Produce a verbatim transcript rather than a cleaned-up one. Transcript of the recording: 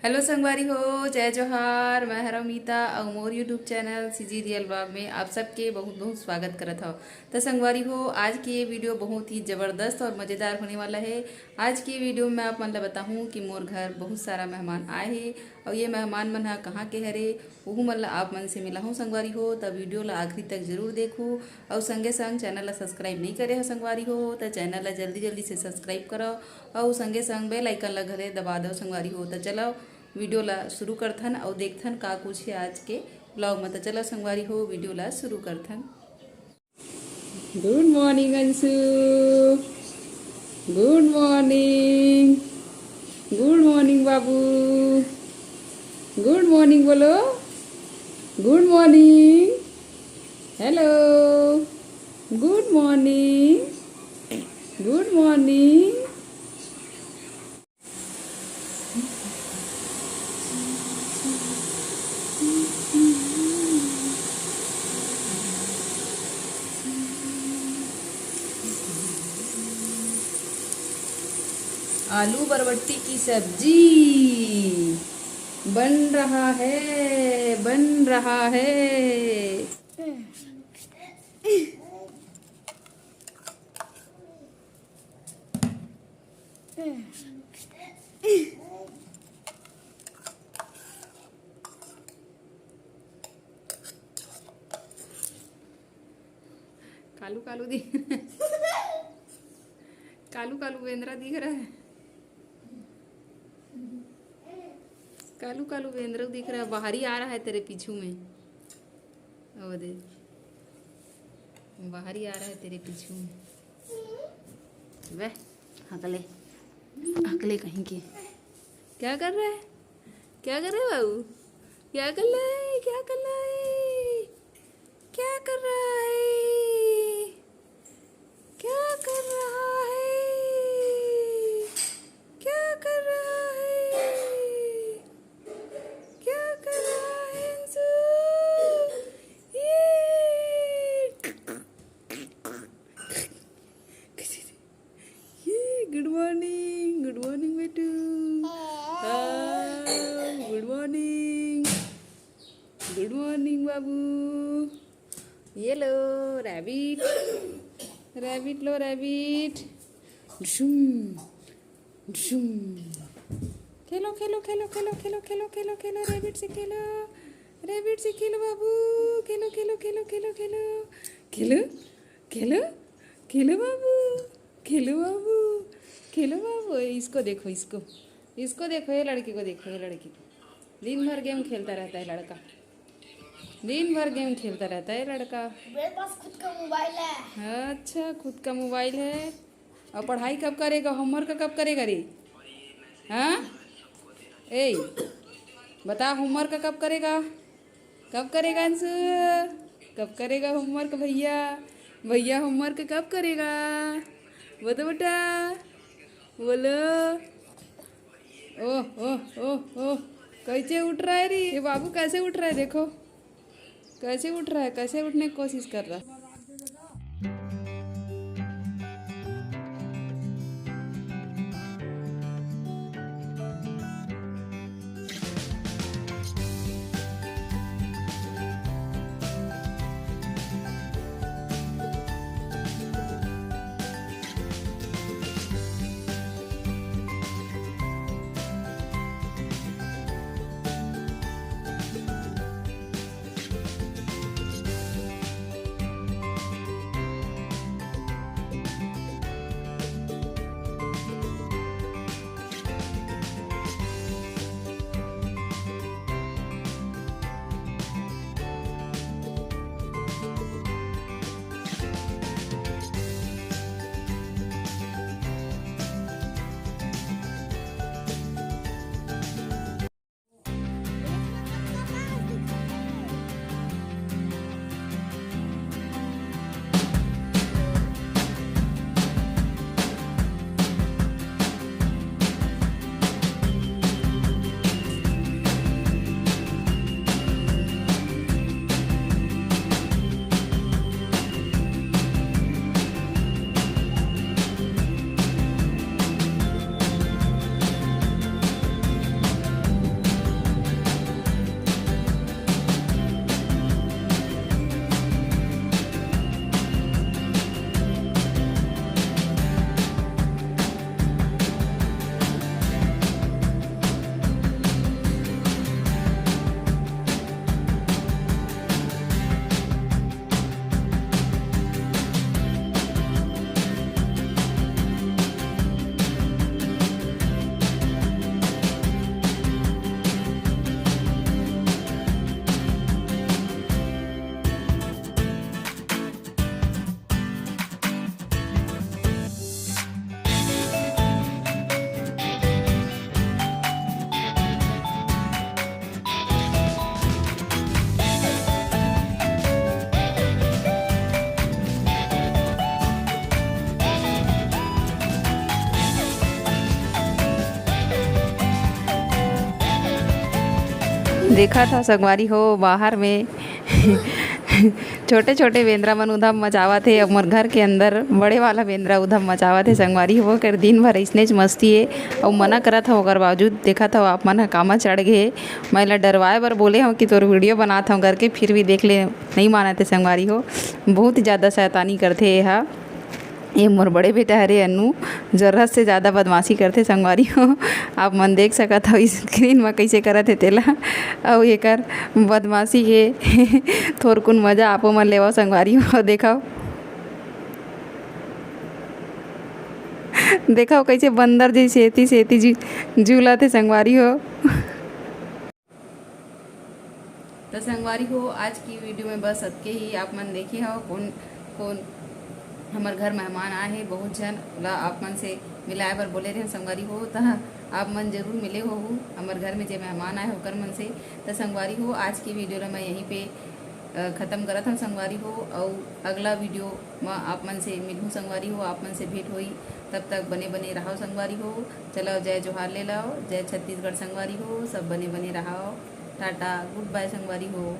Hello संगवारी हो, जय जोहार। मैं हरव मीता अउ मोर YouTube channel CG real blog में आप सबके बहुत बहुत स्वागत करत हव। त संगवारी हो, आज के ये वीडियो बहुत ही ज़बरदस्त और मज़ेदार होने वाला है। आज के वीडियो में आप मन ला बताहूँ कि मोर घर बहुत सारा मेहमान आए हे अउ ये मेहमान मन ह कहाँ के हरे, ओहू मन ला आप मन से मिलाहूँ संगवारी हो। त वीडियो ला आखिरी तक जरूर देखू अउ संगे संग चैनल ला सब्सक्राइब नहीं करे हो संगवारी हो, त चैनल ला जल्दी जल्दी से सब्सक्राइब करव अउ संगे संग बेल आइकन ला घले दबा दव संगवारी हो। त चलव वीडियो ला शुरू करथन अउ देखथन का कुछ हे आज के ब्लॉग में। त चलव संगवारी हो, वीडियो ला शुरू करथन। गुड मॉर्निंग अंशु। गुड मॉर्निंग। गुड मॉर्निंग बाबू। गुड मॉर्निंग बोलो। गुड मॉर्निंग। हेलो। गुड मॉर्निंग। गुड मॉर्निंग। आलू बरबट्टी की सब्जी बन रहा है, बन रहा है। कालू कालू दिख कालू कालू बेंदरा दिख रहा है। कालू कालू बेंदरा दिख रहा है, बाहरी आ रहा है तेरे पीछू में। ओ दे, बाहरी आ रहा है तेरे पीछू में। वह हकले, हकले कहीं के। क्या कर रहा है? क्या कर रहा है बाबू? क्या कर रहा है? क्या कर रहा है? क्या कर रहा है? क्या कर रहा है? क्या कर रहा है? क्या कर रहा है अंशु? ये, ये, गुड मॉर्निंग, गुड मॉर्निंग बेटू। हाँ, गुड मॉर्निंग। गुड मॉर्निंग बाबू। ये लो रैबिट, रैबिट लो रैबिट। डुशुम, डुशुम। खेलो खेलो खेलो खेलो खेलो खेलो खेलो खेलो, रैबिट से खेलो, रैबिट से खेलो बाबू। खेलो खेलो खेलो खेलो खेलो खेलो खेलो खेलो बाबू, खेलो बाबू, खेलो बाबू। ए, इसको देखो, इसको, इसको देखो, ये लड़की को देखो, ये लड़की को। दिन भर गेम खेलता रहता है लड़का, दिन भर गेम खेलता रहता है लड़का। मेरे पास खुद का मोबाइल है। अच्छा, खुद का मोबाइल है। और पढ़ाई कब करेगा? होमवर्क कब करेगा रे? हाँ, ए, बता, होमवर्क कब करेगा? कब करेगा अंशु? कब करेगा होमवर्क भैया? भैया होमवर्क कब करेगा? बोलो बेटा, बोलो। ओह ओह ओह ओह, कैसे उठ रहा है रे ये बाबू? कैसे उठ रहा है? देखो कैसे उठ रहा है, कैसे उठने की कोशिश कर रहा है। देखत हव संगवारी हो, बाहर में छोटे-छोटे बेंदरा मन उधम मचावत हे, अउ मोर घर के अंदर बड़े वाला बेंदरा उधम मचावत हे संगवारी हो। ओकर दिन भर अइसनेच मस्ती हे, अउ मना करत हव, ओकर बावजूद देखत हव आप मन ह कामा चढ़ गे हे। मैं एला डरवाए बर बोले हव कि तोर वीडियो बनात हव करके, फिर भी देख ले, नइ मानत हे संगवारी हो, बहुत ही ज़्यादा शैतानी करथे एहा। ये मोर बड़े बेटा हरे अन्नू, जरूरत से ज़्यादा बदमाशी करथे संगवारी हो। आप मन देख सकत हव स्क्रीन म कइसे करत हे तेला। अउ एकर बदमाशी के थोरकुन मजा आपो मन लेवव संगवारी हो। देखव, देखव कइसे बंदर जइसे एती से एती झू-, झूलत हे संगवारी हो। तो संगवारी हो, आज की वीडियो में बस अतके ही। आप मन देखे हो कौन कौन हमर घर मेहमान आए हे, बहुत झन ला आप मन से मिलाए बर बोले रहे संगवारी हो। तो आप मन जरूर मिले हो हमर घर में जे मेहमान आए हे ओकर मन से। तो संगवारी हो, आज की वीडियो ला मैं यहीं पे अ, खत्म करत हन संगवारी हो। अउ अगला वीडियो म आप मन से मिलहूँ संगवारी हो, आप मन से भेंट होई। तब तक बने बने रहाव संगवारी हो। चलो, जय जोहार ले लाओ, जय छत्तीसगढ़ संगवारी हो, सब बने बने रहाव। टाटा, गुड बाय संगवारी हो।